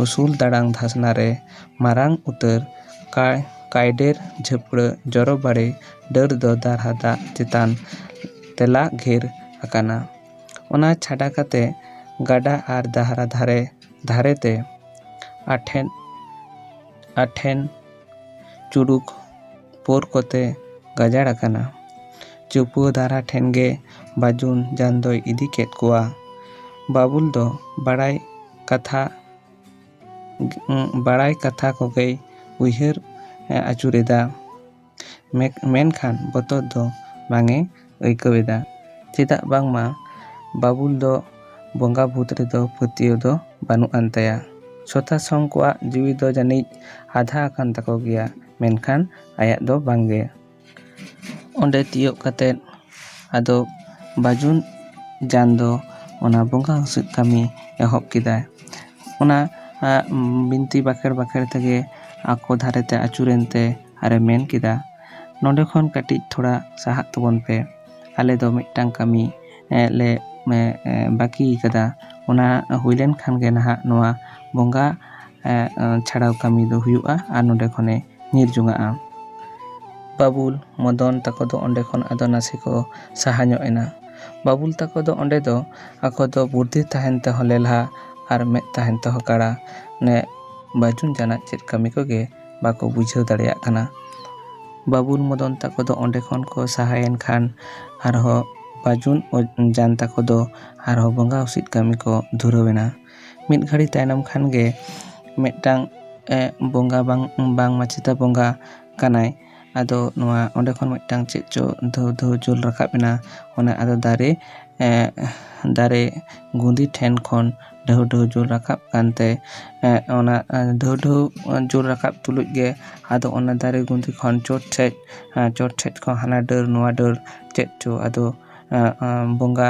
ᱩᱥᱩᱞ ᱫᱟᱲᱟᱝ ᱫᱷᱟᱥᱱᱟ ᱨᱮ ᱢᱟᱨᱟᱝ ᱩᱛᱟᱹᱨ ᱠᱟ-, ᱠᱟᱭᱰᱮᱨ ᱡᱷᱟᱹᱯᱲᱟᱹ ᱡᱚᱨᱚ ᱵᱟᱲᱮ ᱰᱟᱹᱨ ᱫᱚ ᱫᱟᱨᱦᱟ ᱫᱟᱜ ᱪᱮᱛᱟᱱ ᱛᱮᱞᱟ ᱜᱷᱮᱨ ᱟᱠᱟᱱᱟ᱾ ᱚᱱᱟ ᱪᱷᱟᱰᱟ ᱠᱟᱛᱮ ᱜᱟᱰᱟ ᱟᱨ ᱫᱟᱦᱨᱟ ᱫᱷᱟᱨᱮ ᱫᱷᱟᱨᱮ ᱛᱮ ᱟᱴᱷᱮᱱ, ᱟᱴᱷᱮᱱ ᱪᱩᱲᱩᱠ ᱯᱳᱨ ᱠᱚᱛᱮ ᱜᱟᱡᱟᱲ ᱟᱠᱟᱱᱟ᱾ ᱪᱩᱯᱩ ᱫᱟᱨᱦᱟ ᱴᱷᱮᱱ ᱜᱮ ᱵᱟᱹᱡᱩᱱ ᱡᱟᱱ ᱫᱚᱭ ᱤᱫᱤ ᱠᱮᱫ ᱠᱚᱣᱟ᱾ ᱵᱟᱵᱩᱞ ᱫᱚ ᱵᱟᱲᱟᱭ ᱠᱟᱛᱷᱟ, ᱵᱟᱲᱟᱭ ᱠᱟᱛᱷᱟ ᱠᱚᱜᱮᱭ ᱩᱭᱦᱟᱹᱨ ᱟᱹᱪᱩᱨᱮᱫᱟ᱾ ᱢᱮ-, ᱢᱮᱱᱠᱷᱟᱱ ᱵᱚᱛᱚᱨ ᱫᱚ ᱵᱟᱝ ᱮ ᱟᱹᱭᱠᱟᱹᱣ ᱮᱫᱟ᱾ ᱪᱮᱫᱟᱜ ᱵᱟᱝᱢᱟ ᱵᱟᱵᱩᱞ ᱫᱚ ᱵᱚᱸᱜᱟ ᱵᱷᱩᱛ ᱨᱮᱫᱚ ᱯᱟᱹᱛᱭᱟᱹᱣ ᱫᱚ ᱵᱟᱹᱱᱩᱜ ᱟᱱ ᱛᱟᱭᱟ᱾ ᱥᱚᱛᱟ ᱥᱚᱝ ᱠᱚᱣᱟᱜ ᱡᱤᱣᱤ ᱫᱚ ᱡᱟᱹᱱᱤᱡ ᱟᱫᱷᱟ ᱟᱠᱟᱱ ᱛᱟᱠᱚ ᱜᱮᱭᱟ᱾ ᱢᱮᱱᱠᱷᱟᱱ ᱟᱭᱟᱜ ᱫᱚ ᱵᱟᱝᱜᱮ᱾ ᱚᱸᱰᱮ ᱛᱤᱭᱳᱜ ᱠᱟᱛᱮᱫ ᱟᱫᱚ ᱵᱟᱹᱡᱩᱱ ᱡᱟᱱ ᱫᱚ ᱚᱱᱟ ᱵᱚᱸᱜᱟ ᱦᱩᱥᱤᱫ ᱠᱟᱹᱢᱤ ᱮᱦᱚᱵ ᱠᱮᱫᱟᱭ᱾ ᱚᱱᱟ ᱵᱤᱱᱛᱤ ᱵᱟᱠᱷᱮᱲ ᱵᱟᱠᱷᱮᱲ ᱛᱮᱜᱮ ᱟᱠᱚ ᱫᱷᱟᱨᱮ ᱛᱮ ᱟᱹᱪᱩᱨᱮᱱ ᱛᱮ ᱟᱨᱮ ᱢᱮᱱ ᱠᱮᱫᱟ, "ᱱᱚᱰᱮ ᱠᱷᱚᱱ ᱠᱟᱹᱴᱤᱡ ᱛᱷᱚᱲᱟ ᱥᱟᱦᱟᱜ ᱛᱟᱵᱚᱱ ᱯᱮ, ᱟᱞᱮ ᱫᱚ ᱢᱤᱫᱴᱟᱝ ᱠᱟᱹᱢᱤ ᱞᱮ ᱵᱟᱹᱠᱤ ᱠᱟᱫᱟ, ᱚᱱᱟ ᱦᱩᱭ ᱞᱮᱱ ᱠᱷᱟᱱ ᱜᱮ ᱱᱟᱦᱟᱜ ᱱᱚᱣᱟ ᱵᱚᱸᱜᱟ ᱪᱷᱟᱲᱟᱣ ᱠᱟᱹᱢᱤ ᱫᱚ ᱦᱩᱭᱩᱜᱼᱟ ᱟᱨ ᱱᱚᱰᱮ ᱠᱷᱚᱱᱮ ᱧᱤᱨ ᱡᱚᱝᱟᱜᱼᱟ᱾" ᱵᱟᱵᱩᱞ ᱢᱚᱫᱚᱱ ᱛᱟᱠᱚ ᱫᱚ ᱚᱸᱰᱮ ᱠᱷᱚᱱ ᱟᱫᱚ ᱱᱟᱥᱮ ᱠᱚ ᱥᱟᱦᱟ ᱧᱚᱜ ᱮᱱᱟ᱾ ᱵᱟᱵᱩᱞ ᱛᱟᱠᱚ ᱫᱚ ᱚᱸᱰᱮ ᱫᱚ ᱟᱠᱚ ᱫᱚ ᱵᱩᱫᱽᱫᱷᱤ ᱛᱟᱦᱮᱱ ᱛᱮᱦᱚᱸ ᱞᱮᱞᱦᱟ ᱟᱨ ᱢᱮᱫ ᱛᱟᱦᱮᱱ ᱛᱮᱦᱚᱸ ᱠᱟᱲᱟ, ᱱᱮ ᱵᱟᱹᱡᱩᱱ ᱡᱟᱱᱟᱜ ᱪᱮᱫ ᱠᱟᱹᱢᱤ ᱠᱚᱜᱮ ᱵᱟᱠᱚ ᱵᱩᱡᱷᱟᱹᱣ ᱫᱟᱲᱮᱭᱟᱜ ᱠᱟᱱᱟ᱾ ᱵᱟᱵᱩᱞ ᱢᱚᱫᱚᱱ ᱛᱟᱠᱚ ᱫᱚ ᱚᱸᱰᱮ ᱠᱷᱚᱱ ᱠᱚ ᱥᱟᱦᱟᱭᱮᱱ ᱠᱷᱟᱱ ᱟᱨᱦᱚᱸ ᱵᱟᱹᱡᱩᱱ ᱡᱟᱱ ᱛᱟᱠᱚ ᱫᱚ ᱟᱨᱦᱚᱸ ᱵᱚᱸᱜᱟ ᱦᱩᱥᱤᱫ ᱠᱟᱹᱢᱤ ᱠᱚ ᱫᱷᱩᱨᱟᱹᱣ ᱮᱱᱟ᱾ ᱢᱤᱫ ᱜᱷᱟᱹᱲᱤ ᱛᱟᱭᱱᱚᱢ ᱠᱷᱟᱱ ᱜᱮ ᱢᱤᱫᱴᱟᱝ ᱵᱚᱸᱜᱟ ᱵᱟᱝ ᱵᱟᱝ ᱢᱟᱪᱮᱛᱟ ᱵᱚᱸᱜᱟ ᱠᱟᱱᱟᱭ᱾ ᱟᱫᱚ ᱱᱚᱣᱟ ᱚᱸᱰᱮ ᱠᱷᱚᱱ ᱢᱤᱫᱴᱟᱝ ᱪᱮᱫ ᱪᱚ ᱫᱷᱟᱹᱣ ᱫᱷᱟᱹᱣ ᱡᱩᱞ ᱨᱟᱠᱟᱵ ᱮᱱᱟ᱾ ᱚᱱᱟ ᱟᱫᱚ ᱫᱟᱨᱮ ᱫᱟᱨᱮ ᱜᱩᱸᱫᱤ ᱴᱷᱮᱱ ᱠᱷᱚᱱ ᱰᱷᱟᱹᱣ ᱰᱷᱟᱹᱣ ᱡᱩᱞ ᱨᱟᱠᱟᱵ ᱠᱟᱱᱛᱮ ᱚᱱᱟ ᱰᱷᱟᱹᱣ ᱰᱷᱟᱹᱣ ᱡᱩᱞ ᱨᱟᱠᱟᱵ ᱛᱩᱞᱩᱡ ᱜᱮ ᱟᱫᱚ ᱚᱱᱟ ᱫᱟᱨᱮ ᱜᱩᱸᱫᱤ ᱠᱷᱚᱱ ᱪᱚᱴ ᱴᱷᱮᱡ ᱪᱚᱴ ᱴᱷᱮᱡ ᱠᱷᱚᱱ ᱦᱟᱱᱟ ᱰᱟᱹᱨ ᱱᱚᱣᱟ ᱰᱟᱹᱨ ᱪᱮᱫ ᱪᱚ ᱟᱫᱚ ᱵᱚᱸᱜᱟ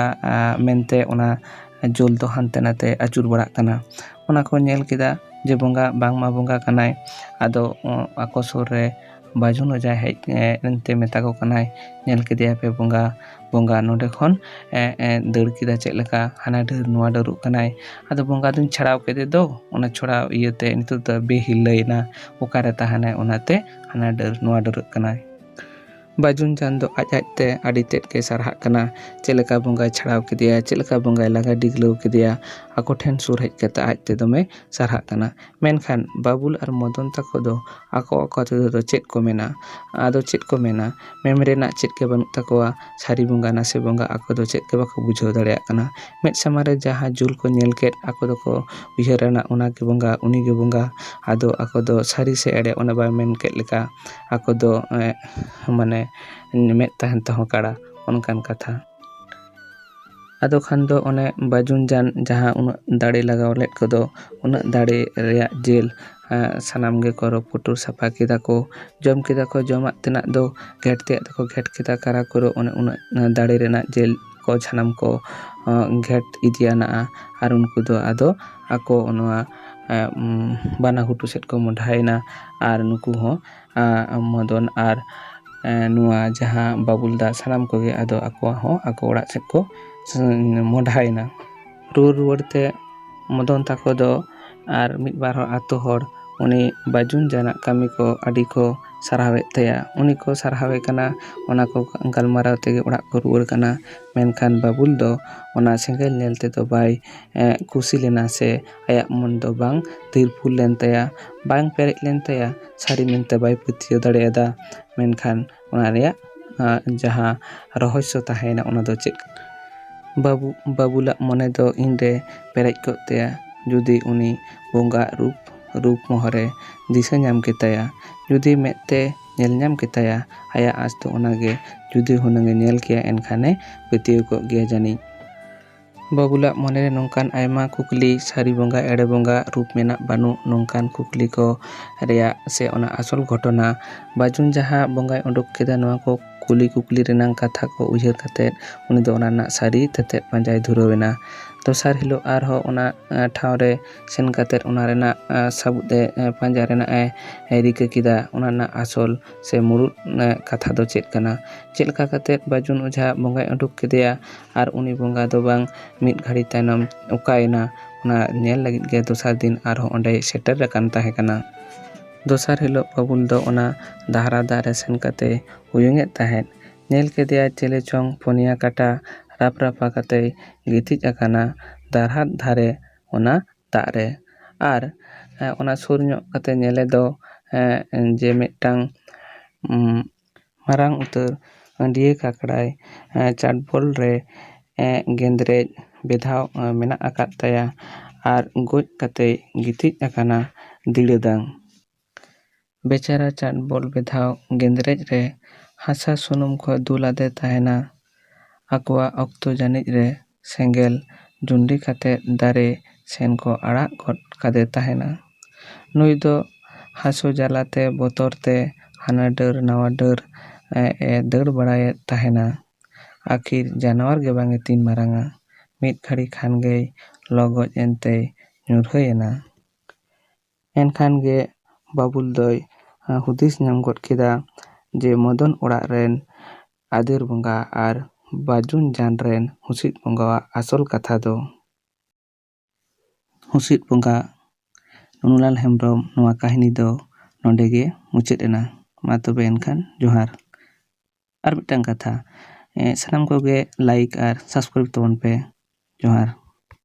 ᱢᱮᱱᱛᱮ ᱚᱱᱟ ᱡᱩᱞ ᱫᱚ ᱦᱟᱱᱛᱮ ᱱᱟᱛᱮ ᱟᱹᱪᱩᱨ ᱵᱟᱲᱟᱜ ᱠᱟᱱᱟ᱾ ᱚᱱᱟ ᱠᱚ ᱧᱮᱞ ᱠᱮᱫᱟ ᱡᱮ ᱵᱚᱸᱜᱟ ᱵᱟᱝᱢᱟ ᱵᱚᱸᱜᱟ ᱠᱟᱱᱟᱭ᱾ ᱟᱫᱚ ᱟᱠᱚ ᱥᱩᱨ ᱨᱮ ᱵᱟᱹᱡᱩᱱ ᱚᱡᱷᱟ ᱦᱮᱡ ᱮᱱᱛᱮ ᱢᱮᱛᱟ ᱠᱚ ᱠᱟᱱᱟᱭ, "ᱧᱮᱞ ᱠᱮᱫᱮᱭᱟ ᱯᱮ ᱵᱚᱸᱜᱟ, ᱵᱚᱸᱜᱟ ᱱᱚᱰᱮ ᱠᱷᱚᱱ ᱫᱟᱹᱲ ᱠᱮᱫᱟ ᱪᱮᱫ ᱞᱮᱠᱟ, ᱦᱟᱱᱟ ᱰᱟᱹᱨ ᱱᱚᱣᱟ ᱰᱟᱹᱨᱚᱜ ᱠᱟᱱᱟᱭ᱾ ᱟᱫᱚ ᱵᱚᱸᱜᱟ ᱫᱚᱧ ᱪᱷᱟᱲᱟᱣ ᱠᱮᱫᱮ ᱫᱚ, ᱚᱱᱟ ᱪᱷᱟᱲᱟᱣ ᱤᱭᱟᱹᱛᱮ ᱱᱤᱛᱚᱜ ᱫᱚ ᱵᱮᱦᱤᱞᱟᱹᱭᱮᱱᱟ, ᱚᱠᱟᱨᱮ ᱛᱟᱦᱮᱱᱟᱭ, ᱚᱱᱟᱛᱮ ᱦᱟᱱᱟ ᱰᱟᱹᱨ ᱱᱚᱣᱟ ᱰᱟᱹᱨᱚᱜ ᱠᱟᱱᱟᱭ᱾" ᱵᱟᱹᱡᱩᱱ ᱡᱟᱱ ᱫᱚ ᱟᱡ ᱟᱡᱛᱮ ᱟᱹᱰᱤ ᱛᱮᱫ ᱜᱮ ᱥᱟᱨᱦᱟᱜ ᱠᱟᱱᱟ᱾ ᱪᱮᱫ ᱞᱮᱠᱟ ᱵᱚᱸᱜᱟᱭ ᱪᱷᱟᱲᱟᱣ ᱠᱮᱫᱮᱭᱟ, ᱪᱮᱫ ᱞᱮᱠᱟ ᱵᱚᱸᱜᱟᱭ ᱞᱟᱜᱟ ᱰᱤᱜᱽᱞᱟᱹᱣ ᱠᱮᱫᱮᱭᱟ, ᱟᱠᱚ ᱴᱷᱮᱱ ᱥᱩᱨ ᱦᱮᱡ ᱠᱟᱛᱮ ᱟᱡᱛᱮ ᱫᱚᱢᱮ ᱥᱟᱨᱦᱟᱜ ᱠᱟᱱᱟ᱾ ᱢᱮᱱᱠᱷᱟᱱ ᱵᱟᱵᱩᱞ ᱟᱨ ᱢᱚᱫᱚᱱ ᱛᱟᱠᱚ ᱫᱚ ᱟᱠᱚ ᱟᱠᱚ ᱛᱮᱫᱚ ᱫᱚ ᱪᱮᱫ ᱠᱚ ᱢᱮᱱᱟ? ᱟᱫᱚ ᱪᱮᱫ ᱠᱚ ᱢᱮᱱᱟ? ᱢᱮᱢᱮᱱ ᱨᱮᱱᱟᱜ ᱪᱮᱫ ᱜᱮ ᱵᱟᱹᱱᱩᱜ ᱛᱟᱠᱚᱣᱟ᱾ ᱥᱟᱹᱨᱤ ᱵᱚᱸᱜᱟ ᱱᱟᱥᱮ ᱵᱚᱸᱜᱟ ᱟᱠᱚ ᱫᱚ ᱪᱮᱫ ᱜᱮ ᱵᱟᱠᱚ ᱵᱩᱡᱷᱟᱹᱣ ᱫᱟᱲᱮᱭᱟᱜ ᱠᱟᱱᱟ᱾ ᱢᱮᱫ ᱥᱟᱢᱟᱝ ᱨᱮ ᱡᱟᱦᱟᱸ ᱡᱩᱞ ᱠᱚ ᱧᱮᱞ ᱠᱮᱫ, ᱟᱠᱚ ᱫᱚᱠᱚ ᱩᱭᱦᱟᱹᱨ ᱟᱱᱟ ᱚᱱᱟ ᱜᱮ ᱵᱚᱸᱜᱟ, ᱩᱱᱤ ᱜᱮ ᱵᱚᱸᱜᱟ᱾ ᱟᱫᱚ ᱟᱠᱚ ᱫᱚ ᱥᱟᱹᱨᱤ ᱥᱮ ᱮᱲᱮ, ᱚᱱᱮ ᱵᱟᱭ ᱢᱮᱱ ᱠᱮᱫ ᱞᱮᱠᱟ, ᱟᱠᱚ ᱫᱚ ᱮᱸ, ᱢᱟᱱᱮ ᱢᱮᱫ ᱛᱟᱦᱮᱱ ᱛᱮᱦᱚᱸ ᱠᱟᱲᱟ, ᱚᱱᱠᱟᱱ ᱠᱟᱛᱷᱟ᱾ ᱟᱫᱚ ᱠᱷᱟᱱ ᱫᱚ ᱚᱱᱮ ᱵᱟᱡᱩᱱ ᱡᱟᱱ ᱡᱟᱦᱟᱸ ᱩᱱᱟᱹᱜ ᱫᱟᱲᱮ ᱞᱟᱜᱟᱣ ᱞᱮᱫ ᱠᱚᱫᱚ, ᱩᱱᱟᱹᱜ ᱫᱟᱲᱮ ᱨᱮᱭᱟᱜ ᱡᱮᱞ, ᱮᱸ, ᱥᱟᱱᱟᱢ ᱜᱮᱠᱚ ᱨᱚ ᱯᱩᱴᱩᱨ ᱥᱟᱯᱷᱟ ᱠᱮᱫᱟ ᱠᱚ᱾ ᱡᱚᱢ ᱠᱮᱫᱟ ᱠᱚ ᱡᱚᱢᱟᱜ ᱛᱮᱱᱟᱜ ᱫᱚ, ᱜᱷᱮᱴ ᱛᱮᱭᱟᱜ ᱫᱚᱠᱚ ᱜᱷᱮᱴ ᱠᱮᱫᱟ, ᱠᱟᱨᱟ ᱠᱚᱨᱚ ᱚᱱᱮ ᱩᱱᱟᱹᱜ, ᱮᱸ, ᱫᱟᱲᱮ ᱨᱮᱱᱟᱜ ᱡᱮᱞ ᱠᱚ ᱥᱟᱱᱟᱢ ᱠᱚ, ᱮᱸ, ᱜᱷᱮᱴ ᱤᱫᱤᱭᱟᱱᱟᱜᱼᱟ᱾ ᱟᱨ ᱩᱱᱠᱩ ᱫᱚ ᱟᱫᱚ ᱟᱠᱚ ᱱᱚᱣᱟ, ᱮᱸ, ᱩᱢ, ᱵᱟᱱᱟ ᱜᱷᱩᱴᱩ ᱥᱮᱫ ᱠᱚ ᱢᱚᱰᱦᱟᱭᱮᱱᱟ᱾ ᱟᱨ ᱱᱩᱠᱩ ᱦᱚᱸ, ᱟᱸ, ᱢᱚᱫᱚᱱ ᱟᱨ, ᱮᱸ, ᱱᱚᱣᱟ ᱡᱟᱦᱟᱸ ᱵᱟᱵᱩᱞ ᱫᱟ, ᱥᱟᱱᱟᱢ ᱠᱚᱜᱮ ᱟᱫᱚ ᱟᱠᱚᱣᱟᱜ ᱦᱚᱸ ᱟᱠᱚ ᱚᱲᱟᱜ ᱥᱮᱫ ᱠᱚ ᱥᱮᱱ ᱢᱚᱰᱦᱟᱭᱮᱱᱟ᱾ ᱨᱩᱣᱟᱹᱲ ᱨᱩᱣᱟᱹᱲ ᱛᱮ ᱢᱚᱫᱚᱱ ᱛᱟᱠᱚ ᱫᱚ ᱟᱨ ᱢᱤᱫ ᱵᱟᱨ ᱦᱚᱲ, ᱟᱛᱳ ᱦᱚᱲ ᱩᱱᱤ ᱵᱟᱡᱩᱱ ᱡᱟᱱᱟᱜ ᱠᱟᱹᱢᱤ ᱠᱚ ᱟᱹᱰᱤ ᱠᱚ ᱥᱟᱨᱦᱟᱣᱮᱫ ᱛᱟᱭᱟ᱾ ᱩᱱᱤ ᱠᱚ ᱥᱟᱨᱦᱟᱣᱮ ᱠᱟᱱᱟ, ᱚᱱᱟ ᱠᱚ ᱜᱟᱞᱢᱟᱨᱟᱣ ᱛᱮᱜᱮ ᱚᱲᱟᱜ ᱠᱚ ᱨᱩᱣᱟᱹᱲ ᱠᱟᱱᱟ᱾ ᱢᱮᱱᱠᱷᱟᱱ ᱵᱟᱵᱩᱞ ᱫᱚ ᱚᱱᱟ ᱥᱮᱸᱜᱮᱞ ᱧᱮᱞ ᱛᱮᱫᱚ ᱵᱟᱭ, ᱮᱸ, ᱠᱩᱥᱤ ᱞᱮᱱᱟ ᱥᱮ ᱟᱭᱟᱜ ᱢᱚᱱ ᱫᱚ ᱵᱟᱝ ᱛᱤᱨᱯᱩᱞ ᱞᱮᱱ ᱛᱟᱭᱟ, ᱵᱟᱝ ᱯᱮᱨᱮᱡ ᱞᱮᱱ ᱛᱟᱭᱟ, ᱥᱟᱹᱨᱤ ᱢᱮᱱᱛᱮ ᱵᱟᱭ ᱯᱟᱹᱛᱭᱟᱹᱣ ᱫᱟᱲᱮᱭᱟᱫᱟ᱾ ᱢᱮᱱᱠᱷᱟᱱ ᱚᱱᱟ ᱨᱮᱭᱟᱜ, ᱟᱸ, ᱡᱟᱦᱟᱸ ᱨᱚᱦᱚᱥᱭᱚ ᱛᱟᱦᱮᱸᱭᱮᱱᱟ, ᱚᱱᱟ ᱫᱚ ᱪᱮᱫ? ᱵᱟᱹᱵᱩ, ᱵᱟᱹᱵᱩᱞᱟᱜ ᱢᱚᱱᱮ ᱫᱚ ᱤᱧᱨᱮ ᱯᱮᱨᱮᱡ ᱠᱚᱜ ᱛᱟᱭᱟ, ᱡᱩᱫᱤ ᱩᱱᱤ ᱵᱚᱸᱜᱟ ᱨᱩᱯ, ᱨᱩᱯ ᱢᱚᱦᱚᱨᱮ ᱫᱤᱥᱟᱹ ᱧᱟᱢ ᱠᱮᱛᱟᱭᱟ, ᱡᱩᱫᱤ ᱢᱮᱫ ᱛᱮ ᱧᱮᱞ ᱧᱟᱢ ᱠᱮᱛᱟᱭᱟ᱾ ᱟᱭᱟᱜ ᱟᱸᱥ ᱫᱚ ᱚᱱᱟᱜᱮ, ᱡᱩᱫᱤ ᱦᱩᱱᱟᱹᱝ ᱮ ᱧᱮᱞ ᱠᱮᱭᱟ, ᱮᱱᱠᱷᱟᱱᱮ ᱯᱟᱹᱛᱭᱟᱹᱣ ᱠᱚᱜ ᱜᱮᱭᱟ ᱡᱟᱹᱱᱤᱡ᱾ ᱵᱟᱹᱵᱩᱞᱟᱜ ᱢᱚᱱᱮᱨᱮ ᱱᱚᱝᱠᱟᱱ ᱟᱭᱢᱟ ᱠᱩᱠᱞᱤ, ᱥᱟᱹᱨᱤ ᱵᱚᱸᱜᱟ, ᱮᱲᱮ ᱵᱚᱸᱜᱟ, ᱨᱩᱯ ᱢᱮᱱᱟᱜ ᱵᱟᱹᱱᱩᱜ, ᱱᱚᱝᱠᱟᱱ ᱠᱩᱠᱞᱤ ᱠᱚ ᱨᱮᱭᱟᱜ ᱥᱮ ᱚᱱᱟ ᱟᱥᱚᱞ ᱜᱷᱚᱴᱚᱱᱟ, ᱵᱟᱡᱩᱱ ᱡᱟᱦᱟᱸ ᱵᱚᱸᱜᱟᱭ ᱩᱰᱩᱠ ᱠᱮᱫᱟ, ᱱᱚᱣᱟ ᱠᱚ ᱠᱩᱞᱤ ᱠᱩᱠᱞᱤ ᱨᱮᱱᱟᱜ ᱠᱟᱛᱷᱟ ᱠᱚ ᱩᱭᱦᱟᱹᱨ ᱠᱟᱛᱮᱫ ᱩᱱᱤ ᱫᱚ ᱚᱱᱟ ᱨᱮᱱᱟᱜ ᱥᱟᱹᱨᱤ ᱛᱮᱛᱮᱫ ᱯᱟᱸᱡᱟᱭ ᱫᱷᱩᱨᱟᱹᱣ ᱮᱱᱟ᱾ ᱫᱚᱥᱟᱨ ᱦᱤᱞᱳᱜ ᱟᱨᱦᱚᱸ ᱚᱱᱟ, ᱮ, ᱴᱷᱟᱶ ᱨᱮ ᱥᱮᱱ ᱠᱟᱛᱮᱫ ᱚᱱᱟ ᱨᱮᱱᱟᱜ, ᱮ, ᱥᱟᱹᱵᱩᱫ ᱮ, ᱮ, ᱯᱟᱸᱡᱟ ᱨᱮᱱᱟᱜ ᱮ, ᱮ, ᱨᱤᱠᱟᱹ ᱠᱮᱫᱟ, ᱚᱱᱟ ᱨᱮᱱᱟᱜ ᱟᱥᱚᱞ ᱥᱮ ᱢᱩᱲᱩᱫ, ᱮ, ᱠᱟᱛᱷᱟ ᱫᱚ ᱪᱮᱫ ᱠᱟᱱᱟ᱾ ᱪᱮᱫ ᱞᱮᱠᱟ ᱠᱟᱛᱮᱫ ᱵᱟᱡᱩᱱ ᱚᱡᱷᱟ ᱵᱚᱸᱜᱟᱭ ᱩᱰᱩᱠ ᱠᱮᱫᱮᱭᱟ ᱟᱨ ᱩᱱᱤ ᱵᱚᱸᱜᱟ ᱫᱚ ᱵᱟᱝ ᱢᱤᱫ ᱜᱷᱟᱹᱲᱤ ᱛᱟᱭᱱᱚᱢ ᱚᱠᱟᱭᱮᱱᱟ, ᱚᱱᱟ ᱧᱮᱞ ᱞᱟᱹᱜᱤᱫ ᱜᱮ ᱫᱚᱥᱟᱨ ᱫᱤᱱ ᱟᱨᱦᱚᱸ ᱚᱸᱰᱮᱭ ᱥᱮᱴᱮᱨ ᱟᱠᱟᱱ ᱛᱟᱦᱮᱸ ᱠᱟᱱᱟ᱾ ᱫᱚᱥᱟᱨ ᱦᱤᱞᱳᱜ ᱵᱟᱵᱩᱞ ᱫᱚ ᱚᱱᱟ ᱫᱟᱦᱨᱟ ᱫᱟᱜ ᱨᱮ ᱥᱮᱱ ᱠᱟᱛᱮ ᱩᱭᱩᱝ ᱮᱫ ᱛᱟᱦᱮᱸᱫ᱾ ᱧᱮᱞ ᱠᱮᱫᱮᱭᱟᱭ ᱪᱮᱞᱮ ᱪᱚᱝ ᱯᱩᱱᱭᱟ ᱠᱟᱴᱟ ᱨᱟᱯ ᱨᱟᱯᱟ ᱠᱟᱛᱮᱭ ᱜᱤᱛᱤᱡ ᱟᱠᱟᱱᱟ ᱫᱟᱨᱦᱟᱫ ᱫᱷᱟᱨᱮ ᱚᱱᱟ ᱫᱟᱜ ᱨᱮ᱾ ᱟᱨ, ᱮ, ᱚᱱᱟ ᱥᱩᱨ ᱧᱚᱜ ᱠᱟᱛᱮ ᱧᱮᱞᱮ ᱫᱚ, ᱮ, ᱡᱮ ᱢᱤᱫᱴᱟᱝ, ᱩᱸ, ᱢᱟᱨᱟᱝ ᱩᱛᱟᱹᱨ ᱟᱹᱰᱤᱭᱟᱹ ᱠᱟᱠᱲᱟᱭ, ᱮ, ᱪᱟᱴᱵᱚᱞ ᱨᱮ, ᱮ, ᱜᱮᱸᱫᱽᱨᱮᱡ ᱵᱮᱫᱷᱟᱣ, ᱮ, ᱢᱮᱱᱟᱜ ᱟᱠᱟᱫ ᱛᱟᱭᱟ ᱟᱨ ᱜᱚᱡ ᱠᱟᱛᱮᱭ ᱜᱤᱛᱤᱡ ᱟᱠᱟᱱᱟ ᱫᱤᱲᱟᱹᱫᱟᱝ᱾ ᱵᱮᱪᱟᱨᱟ ᱪᱟᱴᱵᱚᱞ ᱵᱮᱫᱷᱟᱣ ᱜᱮᱸᱫᱽᱨᱮᱡ ᱨᱮ ᱦᱟᱥᱟ ᱥᱩᱱᱩᱢ ᱠᱚ ᱫᱩᱞ ᱟᱫᱮ ᱛᱟᱦᱮᱱᱟ᱾ ᱟᱠᱚᱣᱟᱜ ᱚᱠᱛᱚ ᱡᱟᱹᱱᱤᱡ ᱨᱮ ᱥᱮᱸᱜᱮᱞ ᱡᱩᱱᱰᱤ ᱠᱟᱛᱮ ᱫᱟᱨᱮ ᱥᱮᱱ ᱠᱚ ᱟᱲᱟᱜ ᱜᱚᱫ ᱠᱟᱫᱮ ᱛᱟᱦᱮᱱᱟ᱾ ᱱᱩᱭ ᱫᱚ ᱦᱟᱹᱥᱩ ᱡᱟᱞᱟᱛᱮ ᱵᱚᱛᱚᱨ ᱛᱮ ᱦᱟᱱᱟ ᱰᱟᱹᱨ ᱱᱟᱣᱟ ᱰᱟᱹᱨ ᱮ ᱫᱟᱹᱲ ᱵᱟᱲᱟᱭᱮᱫ ᱛᱟᱦᱮᱱᱟ᱾ ᱟᱹᱠᱷᱤᱨ ᱡᱟᱱᱣᱟᱨ ᱜᱮ ᱵᱟᱝ ᱮ ᱛᱤᱱ ᱢᱟᱨᱟᱝᱟ᱾ ᱢᱤᱫ ᱜᱷᱟᱹᱲᱤ ᱠᱷᱟᱱ ᱜᱮᱭ ᱞᱚ ᱜᱚᱡ ᱮᱱᱛᱮᱭ ᱧᱩᱨᱦᱟᱹᱭᱮᱱᱟ᱾ ᱮᱱᱠᱷᱟᱱ ᱜᱮ ᱵᱟᱵᱩᱞ ᱫᱚᱭ ᱦᱩᱫᱤᱥ ᱧᱟᱢ ᱜᱚᱫ ᱠᱮᱫᱟ ᱡᱮ ᱢᱚᱫᱚᱱ ᱚᱲᱟᱜ ᱨᱮᱱ ᱟᱫᱮᱨ ᱵᱚᱸᱜᱟ ᱟᱨ ᱵᱟᱡᱩᱱ ᱡᱟᱱ ᱨᱮᱱ ᱦᱩᱥᱤᱫ ᱵᱚᱸᱜᱟᱣᱟᱜ ᱟᱥᱚᱞ ᱠᱟᱛᱷᱟ ᱫᱚ᱾ ᱦᱩᱥᱤᱫ ᱵᱚᱸᱜᱟ ᱱᱩᱱᱩᱞᱟᱞ ᱦᱮᱢᱵᱨᱚᱢ, ᱱᱚᱣᱟ ᱠᱟᱹᱦᱱᱤ ᱫᱚ ᱱᱚᱰᱮ ᱜᱮ ᱢᱩᱪᱟᱹᱫ ᱮᱱᱟ᱾ ᱢᱟ ᱛᱚᱵᱮ ᱮᱱᱠᱷᱟᱱ ᱡᱚᱦᱟᱨ᱾ ᱟᱨ ᱢᱤᱫᱴᱟᱝ ᱠᱟᱛᱷᱟ, ᱮ, ᱥᱟᱱᱟᱢ ᱠᱚᱜᱮ like ᱟᱨ subscribe ᱛᱟᱵᱚᱱ ᱯᱮ᱾ ᱡᱚᱦᱟᱨ᱾